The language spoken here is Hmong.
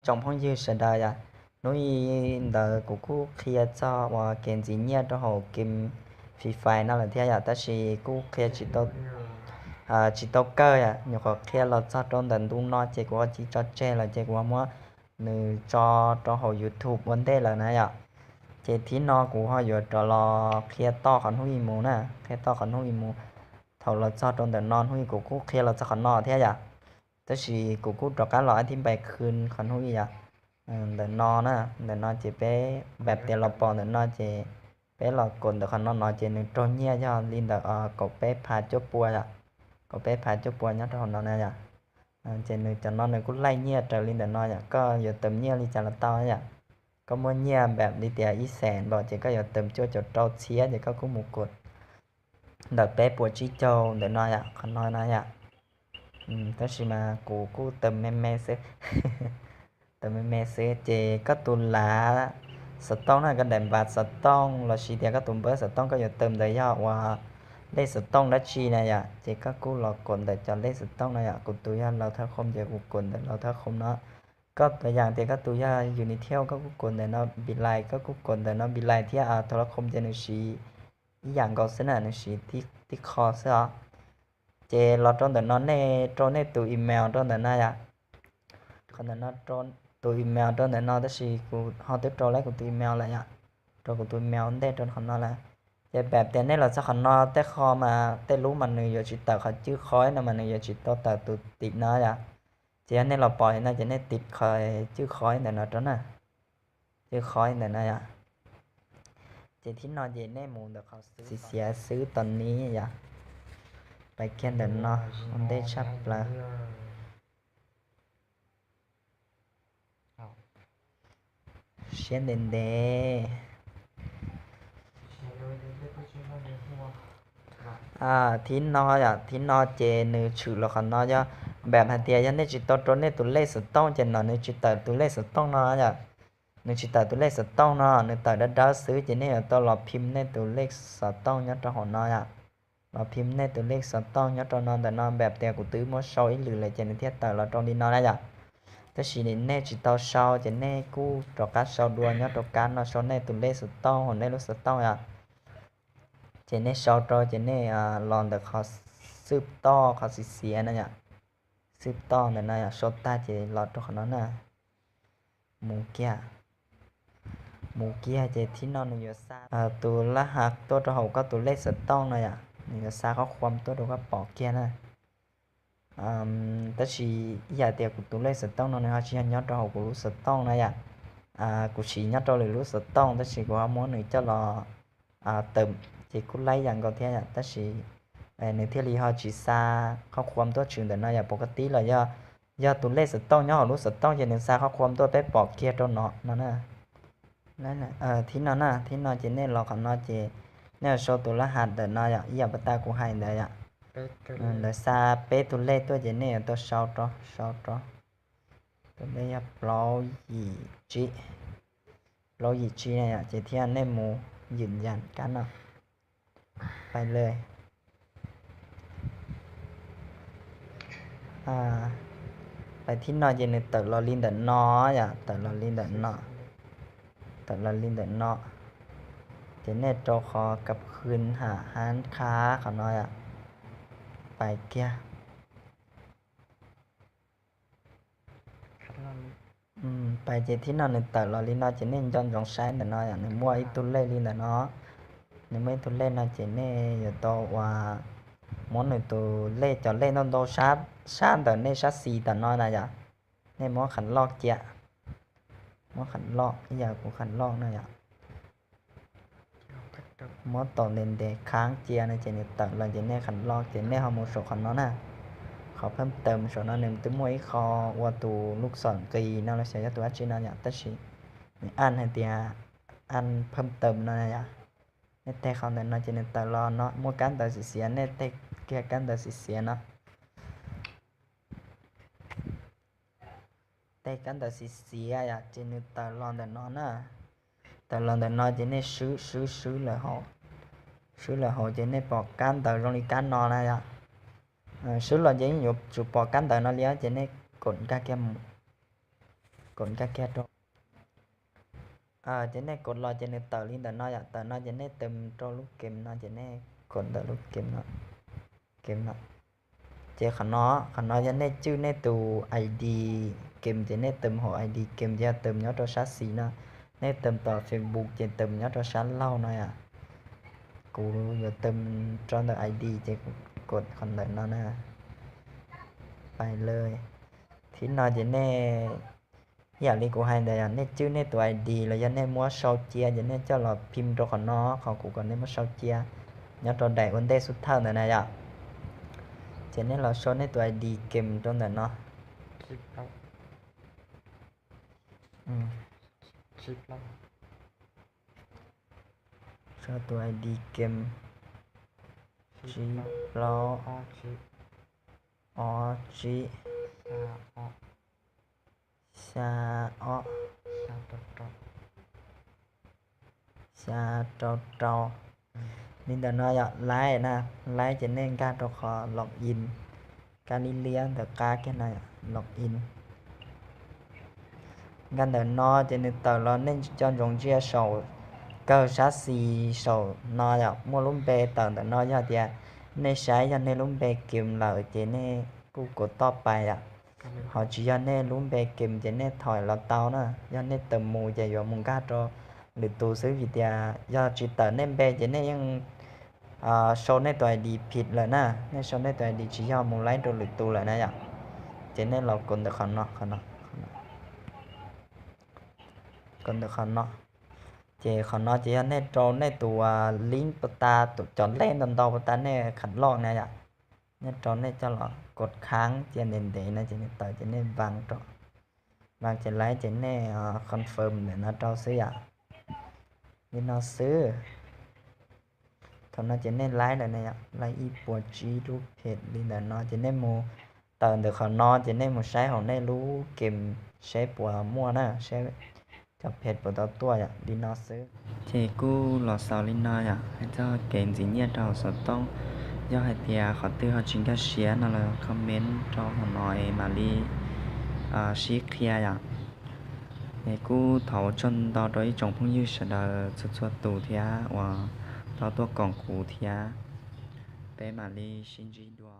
Tsoom phooj ywg sawv daws yom, hnub ib ntawd kuv kuj qhia txog uas kev ntxiv nyiaj rau hauv game Free Fire no lawm thiab yom, tab sis kuj qhia tsis tau, tsis tau kawg yom, nyuam qhuav qhia los txog rau ntawm ntu no ces kuv ho tsis tso tseg lawm ces kuv ho muab nws tso rau hauv YouTube ua ntej lawm na yom. Ces thib no kuv ho yuav rov los qhia toj qhov hnub ib mus na, qhia toj qhov hnub ib mus. Thaum los txog rau ntawm no hnub ib kuv kuj qhia los txog qhov no thiab yom, tab sis kuv kuj rov qab los ib thib npai khw qhov hnub ib yom. Ntawm no na, ntawm no ces peb npam tias los pom ntawm no ces peb los kaum ntawm qhov no no ces nws raug nyiaj yog li ntawm kaum peb phav cuaj pua yom, kaum peb phav cuaj pua nyob rau hauv no na yom. Ces nws cov no nws kuj laij nyiaj raws li ntawm no yom, koj yuav tawm nyiaj li cas los tau yom. Koj muaj nyiaj npam li tias ib xees npaum ces koj yuav tawm cuaj caum rau txhiab ces koj kuj mus kaum ntawm peb puas tsib caug ntawm no yom, qhov no na yom. Tab sis mas kuv kuj tawm me me xwb, tawm me me xwb ces koj tus lav xov tooj na, koj daim npam xov tooj lossis tias koj tus npawb xov tooj koj yuav tawm ntawd yog ua lej xov tooj dab tsi na yom, ces koj kuj los kaum ntawm cov lej xov tooj no yom. Kuv tus yog laus thawj khoom ces kuv kaum ntawm laus thawj khoom no. Koj tuam yam tias koj tus yog Unitel koj kuj kaum ntawm no, Beeline koj kuj kaum ntawm no, Beeline thiab Telecom ces nws siv ib yam nkaus xwb na, nws siv tib qho xwb os. Ces los rau ntawm no nej rau nej tus email rau ntawm no yom. Qhov ntawm no, tus email rau ntawm no tab sis kuv ho twb rau lawm kuv tus email lawm yom, rau kuv tus email ntej rau qhov no lawm. Ces npam tias nej los txog qhov no tej qho mas tej lub mas nws yuav tsis tawm qhov cwj qhov no mas nws yuav tsis tau tawm tus tim no yom. Ces yog nej los pom li no ces nej tim qhov cwj qhov ntawm no rau na, cwj qhov ntawm no yom. Ces thib no ces nej mus ntawm qhov xiv xiav xwb tom ni yom, pais kiag ntawm no ua ntej tshaj plaws. Siab ntev ntev. Thib no yom, thib no ces nws tshwm los qhov no yog npam hais tias yog nej tsis tau rau nej tus lej xov tooj ces no nws tsis tawm tus lej xov tooj no yom. Nws tsis tawm tus lej xov tooj no, nws tawm dawb dawb xwb ces nej yuav tau los phim nej tus lej xov tooj nyob rau hauv no yom. Los phim nej tus lej xov tooj nyob rau no, ntawm no npam tias kuv twb muab sau ib lwm lawm ces nws thiaj tawm los rau li no na yom. Tab sis nej tsis tau sau ces nej kuj rov qab sau dua nyob rau kab no, sau nej tus lej xov tooj hauv nej lub xov tooj yom. Ces nej sau rau ces nej los ntawm qhov xwb toj qhov xiv xiav no yom. Xwb toj ntawm no yom, sau tag ces los rau qhov no na. Mus kiag, mus kiag ces thib no nws yuav xa tus lab has tuaj rau hauv koj tus lej xov tooj no yom, nws yuav xa qhob khuam tuaj rau koj pom kiag na. Tab sis ib yam tias kuv tus lej xov tooj no nws ho tsis yog nyob rau hauv kuv lub xov tooj na yom. Kuv siv nyob rau lwm lub xov tooj tab sis kuv ho muab nws coj los tawm ces kuj laib yam nkaus thiab yom, tab sis nws thiaj li ho tsis xa qhob khuam tuaj tshwm ntawm no yom. Pom koj tib los yog, yog tus lej xov tooj nyob hauv lub xov tooj ces nws xa qhob khuam tuaj peb pom kiag rau no no na. Thib no na, thib no ces nej los qhov no ces nej yuav sau tus lab has ntawm no yom, ib yam pas tas kuv hais ntawd yom. Lawv xa peb tus lej tuaj ces nej yuav tau sau rau, sau rau. Tus lej yog plaub yim tsib, plaub yim tsib na yom, ces thiab nej mus ywm yam kab no. Pais lawm. Pais thib no ces nws tawm los li ntawm no yom, tawm los li ntawm no, tawm los li ntawm no. Ces nej rau qhov kab khw ham hab qhab qhov no yom, pais kiag. Pais ces thib no nws tawm los li no ces nej nco ntsoov saib ntawm no yom, nws muaj ib tug lej li ntawm no. Nws muaj ib tug lej no ces nej yuav tau ua, muab nws tus lej, cov lej ntau ntau sab, sab ntawm nej sab xis tam no na yom. Nej muab qham loj cia, muab qham loj ib yam kuv qham loj na yom. Muab tom ntev ntev khav cia no ces nws tawm los ces nej qham loj ces nej ho mus saum qhov no na. Qhov phab taws saum no nws twb muaj ib qho ua tus lub xom nqis no los xyov yog tus dab tsi no yom, tab sis nws an hais tias an phab taws no yom. Nej teg qhov ntawm no ces nws tawm los no, muaj kab ntawv xiv xiav, nej teg kiag kab ntawv xiv xiav no. Teg kab ntawv xiv xiav yom, ces nws tawm los ntawm no na. Tawm los ntawm no ces nej swb swb swb lawm hauv, swb lawm hauv ces nej pom kab ntawv zoo li kab no na yom. Swb los ces yeej yuav tsum pom kab ntawv no li ces nej kaum nkag kiag mus. Kod nkag kiag rau. Ces nej kod los ces nws tawm li ntawm no yom, tawm no ces nej tws rau lub game no ces nej kod ntawm lub game no, game no. Ces qhov no, qhov no yog nej tswj nej tus ID game ces nej tws hauv ID game ces yog tws nyob rau sab xis no, nej tws tom Facebook ces tws nyob rau sab laug no yom. Kuv yuav tws rau ntawm ID ces kuv kod qhov ntawm no na. Pais lawm. Thib no ces nej, ib yam li kuv hais ntawd yom, nej tswj nej tus ID los yog nej muab sau cia ces nej coj los phim rau qhov no, qhov kuv kom nej muab sau cia nyob rau daim ua ntej xub thawj ntawd na yom. Ces nej los sau nej tus ID game rau ntawm no. Sau tus ID game tsib plaub ob tsib xya ob xya rau rau. Li ntawm no yom, laib na, laib ces nej nkag rau qhov log in, kab liab liab ntawm qab kiag no, log in. Nkag ntawm no ces nws tawm los nej coj ntsoov ntsia saum, kawg sab xis saum no yom, muaj lub npe tawm ntawm no, yog tias nej saib yog nej lub npe game lawm ces nej kuj kod toj pais yom. Ho tsis yog nej lub npe game ces nej thauj los tau na, yog nej tws mus ces yuav mus nkag rau lwm tus xwb, vim tias yog tsis tawm nej npe ces nej yeej sau nej tus ID phim lawm na, nej sau nej tus ID tsis yog, mus laib rau lwm tus lawm na yom. Ces nej los kod ntawm qhov no, kod ntawm qhov no. Ces qhov no ces yog nej rau nej tus link puas tas, tus cov lej ntau ntau puas tas nej khav loj na yom. Nej rau nej coj los kod khab cia ntev ntev no ces nws tawm ces nej vas rau, vas ces laib ces nej confirm ntawm no rau xwb yom. Li no xwb. Thaum no ces nej laib lawm na yom, laib ib puas tsib lub phem li ntawm no ces nej mus tawm ntawm qhov no ces nej mus saib hauv nej lub game seb puas muaj na, seb cov phem puas tau tuaj yom, li no xwb. Ces kuj los xaus li no yom, hais txog kev ntxiv nyiaj rau hauv xov tooj. Yog hais tias qhov twg ho tsis nkag siab no los comment rau hauv no es mam li sib qhia yom. Es kuj thov ua tsaug ntau rau ib tsoom phooj ywg sawv daws txhua txhua tus thiab uas tau tuaj koom kuv thiab. Peb mam li sib ntsib dua.